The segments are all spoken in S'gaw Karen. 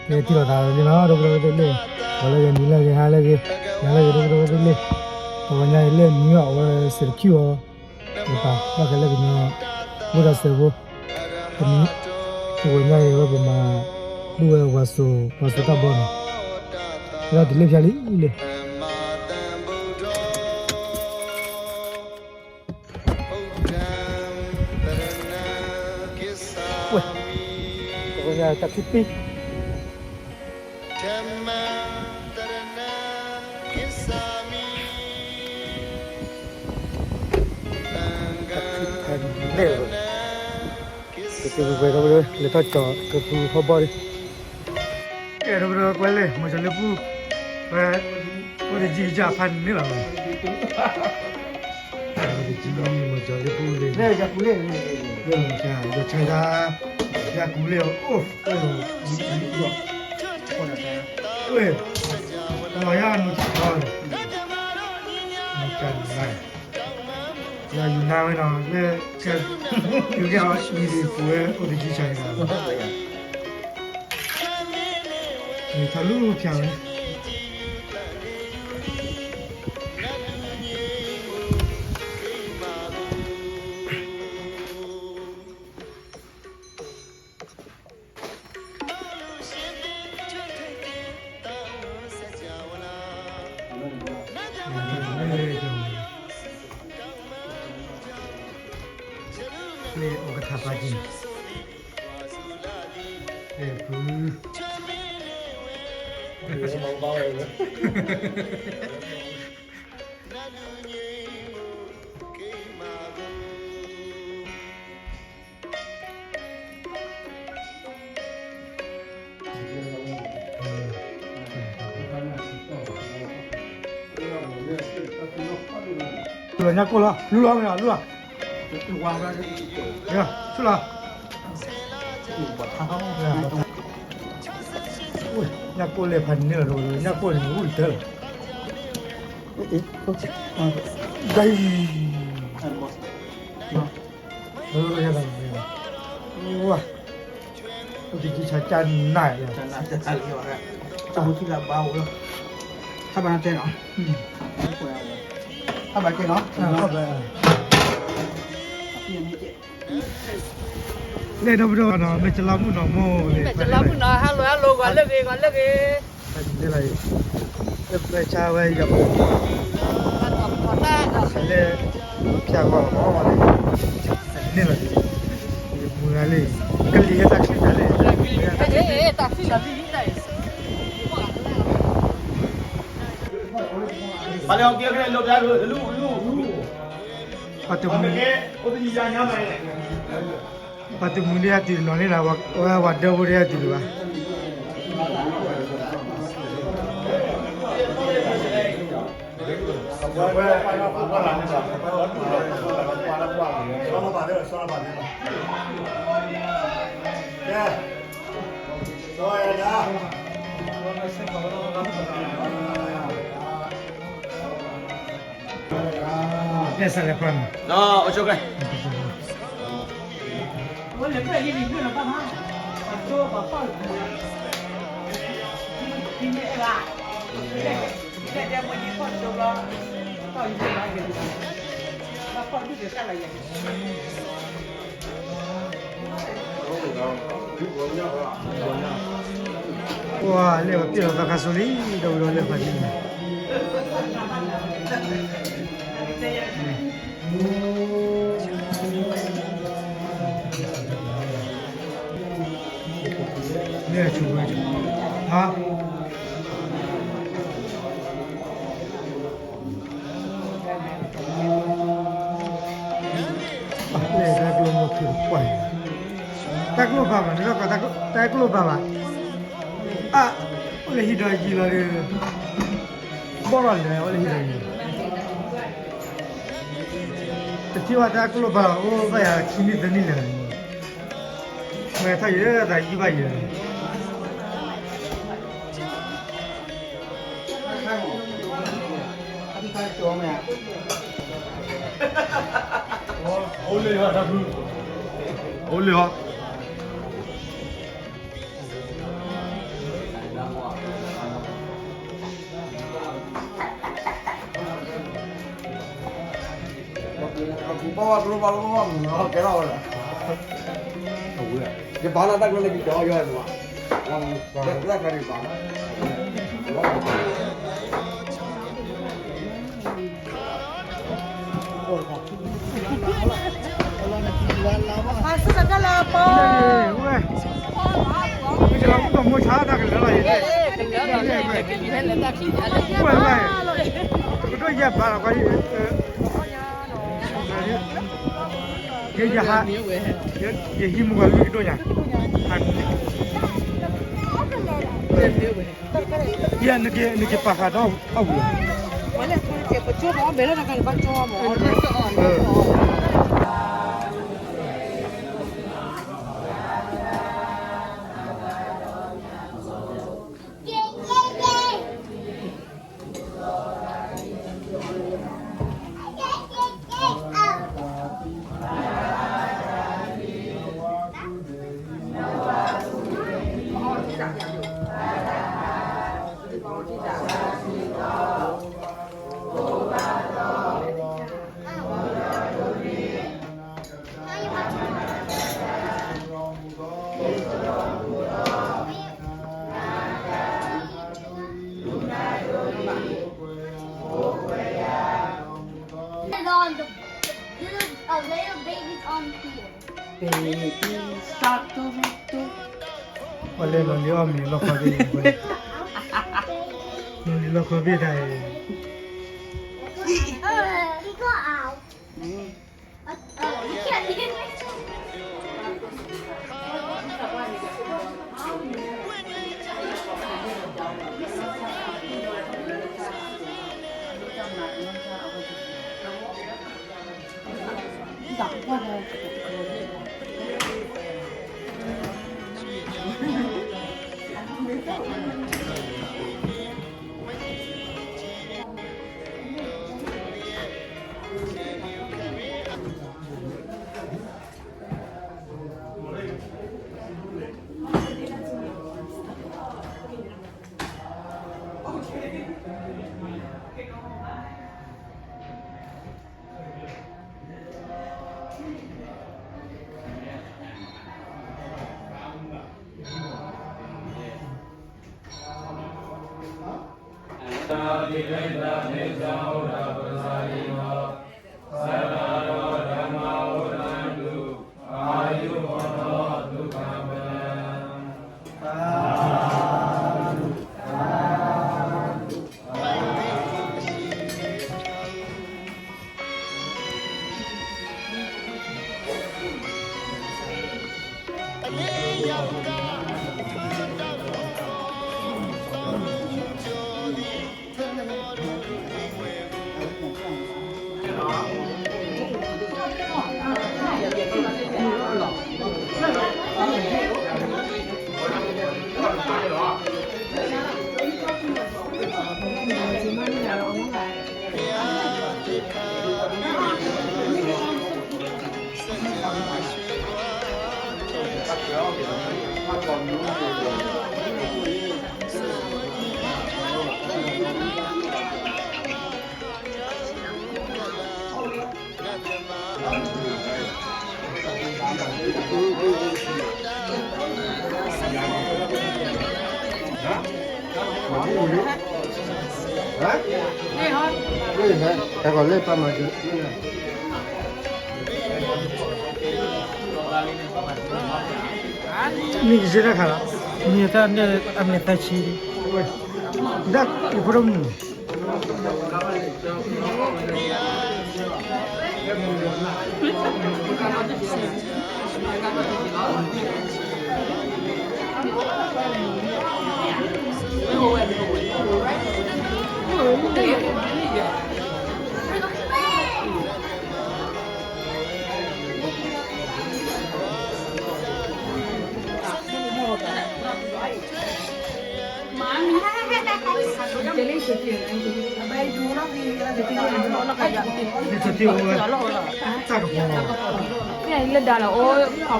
ကဲထံၣ်လိာ်သးလံနီၤ ဒီပုၢ်ဒီဝဲၢ်သ့ၣ်လံ, ပှၤလၢဂဲၤနံၤလၢဂဲၤဟါလၢဂ့ၤ, နၤလၢဂ့ၤ ဒီပုၢ်ဒီဝဲၢ်သ့ၣ်လံ, တဂီၤညါအံၤလၢနွံအီၤ အဝဲစဲးတခံအီၤ, ပပာ်ဘၣ်ဃးလၢကညီ ဝ့ၢ်ဒီးစဲးဖိ, တနံၤ, တဂီၤညါအံၤ အဝဲပမၤ ဒုးဝဲဝၤစိၤ ဝၤစိၤတၢ်ဘီနီၤ, လၢတုၤလၢဖျါလံလံ ဝဲ, တၢ်ခံပံ, တၢ်ခံပံန့ၣ်, ကက့ၤပှဲၤဒီပုၢ်ဒီဝဲၢ် လဲၤထီၣ်ကၠီၤကပူၤဖီဘီၣ်လံ, ကဲဒီပုၢ်ဒီဝဲၢ်ကွဲလံ မီၤကၠီၤလ့ပူၤ, ဝဲ, အိၣ်တယံာ်ယၤဖးန့ၣ်လီၤ, မီၤကၠီၤလ့ပူၤလံ, ယဆါ, ယကူလ့ၣ်, အိၣ်, လီၤယၤနူၤထီၣ်, နကနၤ, ယယူၤနါဝဲနီၤ လၢ, ယူၤကဲအီၤ ယံၤဒံးပူၤဝဲအိၣ်တယံာ်ဆါန့ၣ်လီၤ, ထီၣ်လူၤဖၠးဝဲ လၢအိၣ်ကထါပာ်ကံ, လၢဖု, လူလီၤညၣ်ကိၢ်လီၤ လူလီၤမ့ၢ်လီၤ လူလီၤ, ဆူလီၤ, ညၣ်ကိၢ်လဲၤဖးန့ၢ်လီၤ ညၣ်ကိၢ်န့ၣ် အိၣ်တၢ်လီၤ, ဒ်အံၤ ဝါ, အိၣ်တယံာ်ဆါကနၤလီၤ, ကဟူထံလၢဘါအိၣ်လီၤ, ဟးဘၣ်တဲနီၤ, ဟးဘၣ်တဲနီၤ, လဲၤဒီပုၢ်ဒီဝဲၢ်နီၤ မဲာ်ကလါမုၣ်နီၤမိၢ်, မဲာ်ကလါမုၣ်နီၤ ဟါလိၤဟါလိၤ ဂီၤလၢဂ့ၤ ဂီၤလၢဂ့ၤ, လၢပျဲဆါဝဲယၤ, လၢ, ဖၠးဂီၤလီၤမ့ၢ်, န့ၣ်လီၤ, မုၢ်ဂၤလံ, ကလံၤဟဲတၢ်ချံၣ်တၢ်လံ, တၢ်လံ, ပှၤတမုၢ်, ပှၤတမုၢ်ဒ်အတုၤတနီၤန့ၣ်လီၤ, ဝဲပှၤဒၢဖိဒ်အတုၤတဘၣ်. ပှၤလဲၤပှၤပျဲၢ်လီၤသီခါဆိလံ ဒီပုၢ်ဒီဝဲၢ်လၢဖးဒံန့ၣ် လဲၤဆူဝဲ, ဟါ, လဲၤတၢ်ကျိၣ်မိၢ်ဖံးကွၢ်, တၢ်ကျိၣ်ဘၣ်ဘၣ် နလၢကီး တၢ်ကျိၣ်ဘၣ်ဘၣ်, အ, အိၣ်လၢဟံၣ်ဒီးယံၤလီၤဒီး, ဘီၣ်လီၤလဲၤ အိၣ်လၢဟံၣ်ဒီးယံၤ, တထံၣ်ဘၣ်တၢ်ကျိၣ်ဘၣ်လီၤ အိၣ်ဘၣ်ယၤခံနံၣ်သၢနံၣ်လၢာ်, မ့ၢ်ထီၣ်ယဲၢ်သးယံၣ်ဘၣ်ယဲၢ် အိၣ်လၢဟီ, အိၣ်လၢဟီ. ပှၤဘၣ်တလိၣ်ဘၣ်လီၤမး ကဲထီၣ်ဝဲဒၣ်, ယဘၣ်လၢတၢ်ကျဲလၢကကဲအီၤယွၤန့ၣ်, တၢ်ကျဲန့ၣ်ဘၣ်လီၤ, ပှၤစံးတၢ်လၢပှၤ, ကလီၤမုၢ်ကမိၢ်ဆါတၢ်ကလၢာ်လီၤ, ကလၢာ်လီၤ, ကဒိၣ်ယဲၢ်ဘၣ်လီၤ, ယဲယဟး, ယဟံးမုၢ်ဂီၤလွံၢ်ကဒိၣ်ညါ, နကပာ်ဃာ်ဒီးအဝံၤ On the little, a little baby's on here. Baby shark, do, do, do. ပှၤလဲၤလီၤလံအီၣ်မ့ၤလီၢ်ခီဘ့ၣ်, လီၤလံလီၢ်ခီဘ့ၣ်တၢ်အံၤ.မ့ၢ်ကစၢ်တၢ်ခါလီၤ, မ့ၢ်တၢ်အမဲာ်သၢဆံ, ဒၣ်ယဖိဒိၣ်မုၣ် လၢဒါလီၤ အိၣ်ခီပ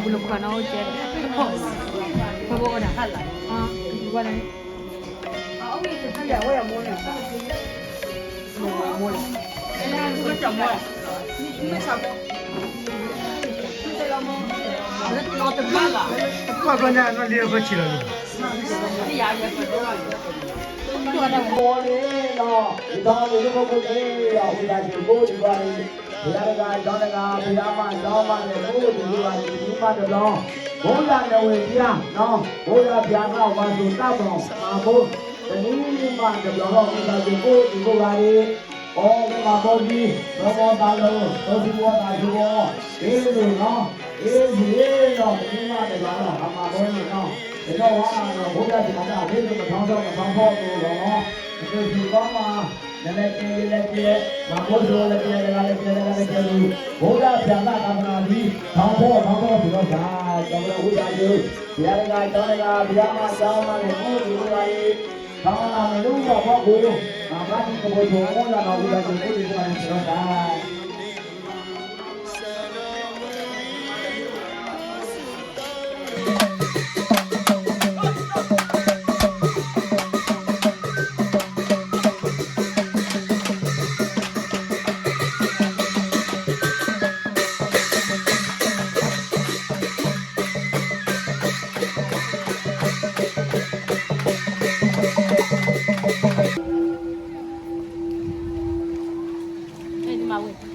ူၤလၢခီနီၤ အိၣ်ကဲ, ခီပူၤအိၣ်ဒၣ်, ဝဲန့ၣ်, အဝဲန့ၣ်, အဝဲန့ၣ်, မ့ၢ်ဆၣ်ဖိ ကွၢ်ဘျီညါနီၢ်လံအဖၢဆံးလီၤန့ၣ် ဘီလ့နီၤ ယတီလ့လၢခိခိၣ်န့ၣ် အဃိသတးဒီး ကိးဒံးဘၣ်န့ၣ် ဘုရားတဂၤ ကျောင်းတဂၤ ဘုရားမ ကျောင်းမ န့ၣ် ကိးဒံးဘၣ်န့ၣ် တနံၤမးတဘျီ ဘုရားနဝေတယ ဘုရားဘုရားက ဝါဆိုတၢ်မီၤ မၤဘိ တနံၤမးတဘျီလီၤ အဃိသတးဒီး ကိးဒံးဘၣ်န့ၣ် အီၣ်မၤဘီလံ ဒီမီၤသးလီၤ ဒီသူဝီသးသူဝီ အ့ၣ်လိာ်နီၤ အ့ၣ်ယံာ်နီၤ တနံၤမးတဘျီလီၤ အမၤဘီန့ၣ်နီၤ တနီၤဝဲနီၤ ဘုရားဘုရားက မ့ၢ်ကထီထီၣ်ကထီထီၣ်သိးလီၤနီၤ နကစူးကီမး နလဲၤကဲယလဲၤကဲ မၤဘိဆိလဲၤကဲ တဂၤလဲၤကဲ တဂၤလဲၤကဲလူၤ ဘုရားဘုရားက တၢ်မၤလံ ထီထီၣ်ထီထီၣ်သူၣ်ထီၣ်သး ကၠီကလၢအူသးယု ဘုရားတဂၤ ကျောင်းတဂၤ ဘုရားမ ကျောင်းမ န့ၣ် ကိးဒံးဘၣ်န့ၣ် ထီမၤလၢပှၤဖီခိၣ် မၤဘၣ်ဒံးကပိာ်ဆိမိၣ်လၢနီၤ အူသးယု ကိးဒံးဘၣ်န့ၣ် သူၣ်ထီၣ်သး မၤဝဲ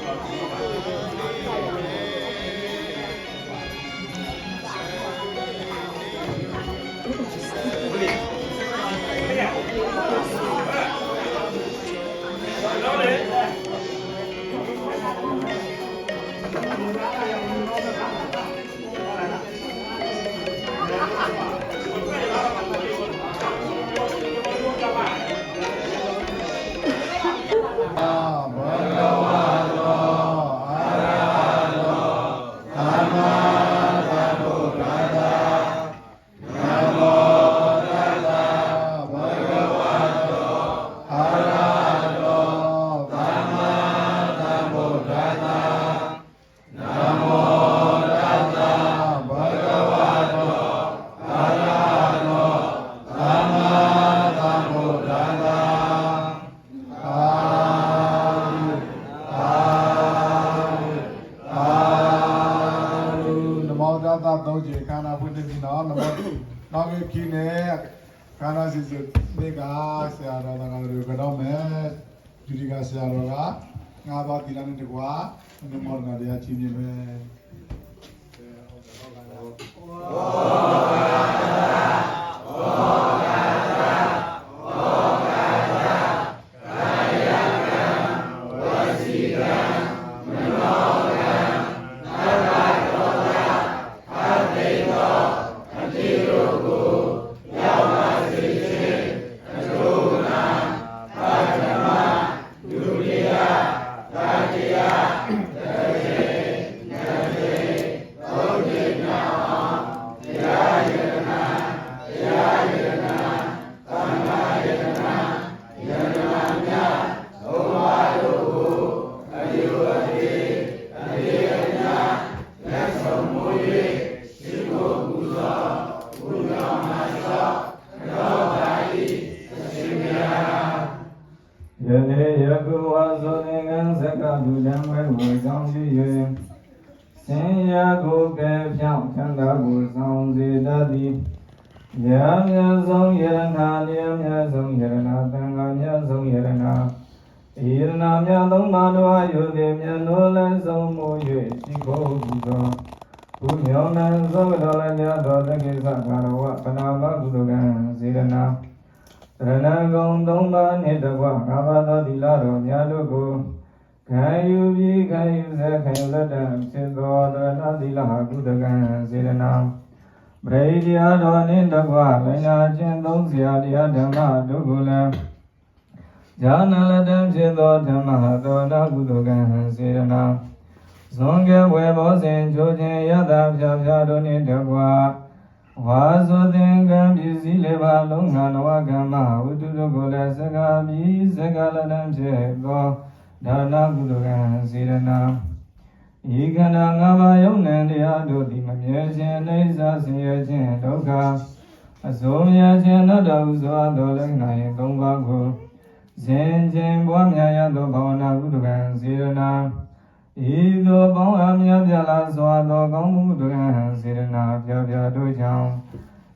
Namo tassa bhagavato arahato sammāsambuddhassa. Namo tassa bhagavato arahato sammāsambuddhassa. Namo tassa bhagavato arahato sammāsambuddhassa. သာဓု သာဓု သာဓု နမောတသ်သုံးကြိမ် ခန္ဓာဖွင့်နေပြီနော်။ နမော နောက်တစ်ခုနဲ့ ခန္ဓာစီစစ် မ့ၢ်က ဆရာတော်သံဃာတော်တို့ ကဒီးမယ်။ ဒုတိယဆရာတော်က ငါးပါးသီလနဲ့တကွ နမောတဂၤတရားချီးမြှင့်မယ်။ ယနေ့ယခုဝါဆိုသင်္ကန်းစက္ကန့် လူတန်းပွဲကို အကြောင်းပြု၍ ဆင်းရဲကို ပယ်ဖြောင့် ချမ်းသာကို ဆောင်စေတတ်သည် တရားမြတ်ဆုံးယတနာ တရားမြတ်ဆုံးယတနာ သံဃာမြတ်ဆုံးယတနာ ဒီယတနာများသုံးပါးတို့အား ယိုသေမြတ်နိုး လက်စုံမိုး၍ ရှိခိုးပူဇော် ဖူးမြော်မံ အစိုးကတော်လည်းများသော သက္ကီသဂါရဝ ပဏာမကုသိုလ်ကံစေတနာ သရဏဂုံသုံးပါးနှင့်တကွ ငါးပါးသောသီလတော်များတို့ကို ခံယူပြီး ခံယူဆဲ ခံယူလတံဖြစ်သော သရဏသီလကုသိုလ်ကံစေတနာ ပရိယတ်တရားတော်နှင့်တကွ လိုက်နာကျင့်သုံးစရာတရားဓမ္မတို့ကိုလည်း ကြားနာလတံဖြစ်သော ဓမ္မသရဏကုသိုလ်ကံစေတနာ စွန့်ကြဲဝဲဘော်စင်ချိုးခြင်း အရသဖြာဖြာတို့နှင့်တကွ ဝါဆိုသင်္ကန်းပစ္စည်းလေးပါး အလုံးစုံ နဝကမ္မဝတ္ထုတို့ကိုလည်း ဆက်ကပ်ပြီး ဆက်ကပ်လတံဖြစ်သော ဒါနကုသိုလ်ကံစေတနာ ဤခန္ဓာငါးပါးရုပ်နာမ်တရားတို့သည် မမြဲခြင်း အနိစ္စ ဆင်းရဲခြင်း ဒုက္ခ အစိုးမရခြင်း အနတ္တဟုဆိုအပ်သောလက္ခဏာနှင့် သုံးပါးကို ဆင်ခြင်ပွားများရသော ဘာဝနာကုသိုလ်ကံစေတနာ ဤသို့ပေါင်းအပ်များပြားလှစွာသော ကောင်းမှုကုသိုလ်ကံစေတနာ အဖြာဖြာတို့ကြောင့်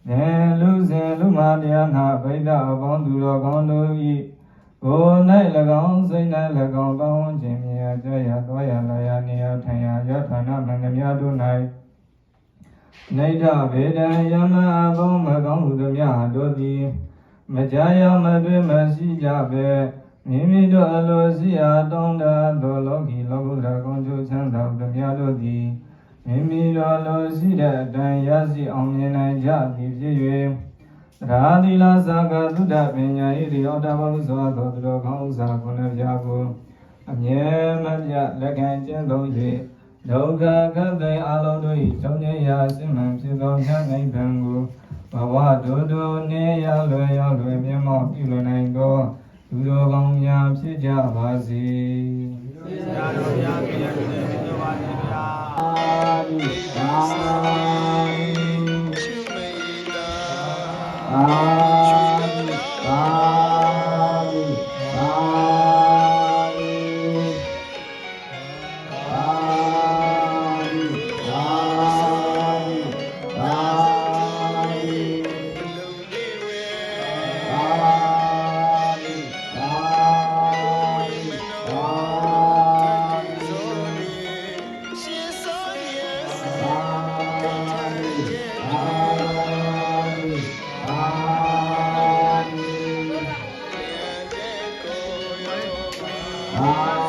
သင်လူဇင်လူမါတရားနာပရိသတ်အပေါင်း သူတော်ကောင်းတို့၏ ကိုယ်၌လည်းကောင်း စိတ်၌လည်းကောင်း ပတ်ဝန်းကျင်မြင်ရကြားရ သွားရလာရ နေရထိုင်ရ အရပ်ဌာနမှန်သမျှတို့၌ နိဋ္ဌဗေဒံ ယမအပေါင်း မကောင်းမှုသမျှတို့သည် မကြားရ မတွေ့ မသိကြဘဲ မိမိတို့အလိုရှိရာ တောင်းတအပ်သော လောကီလောကုတ္တရာ ကောင်းကျိုးချမ်းသာမှုသမျှတို့သည် မိမိတို့အလိုရှိတဲ့အတိုင်း ရရှိအောင်မြင်နိုင်ကြသည်ဖြစ်၍ သရဏသီလ သက္ကသုတ ပညာဧိရိယ တၢ်ဘၣ်ဟုသောအသို့ သူတော်ကောင်းဥစ္စာခုနစ်ပြားကို အမြဲမပြတ်လက်ခံကျင့်သုံး၍ ဒုက္ခကပ်သိမ်းအလုံးတို့၏ ချုပ်ငြိမ်းရာအစစ်မှန်ဖြစ်သော မြတ်နိဗ္ဗာန်ကို ဘဝဒို့ဒို့န့ၣ် ရလွယ်ရလွယ် မျက်မှောက်ပြုလိုနိုင်သော သူတော်ကောင်းများဖြစ်ကြပါစေ။ သာဓု သာဓု သာဓု သာဓု သာဓု သာဓု သာဓု သာဓု သာဓု သာဓု သာဓု အ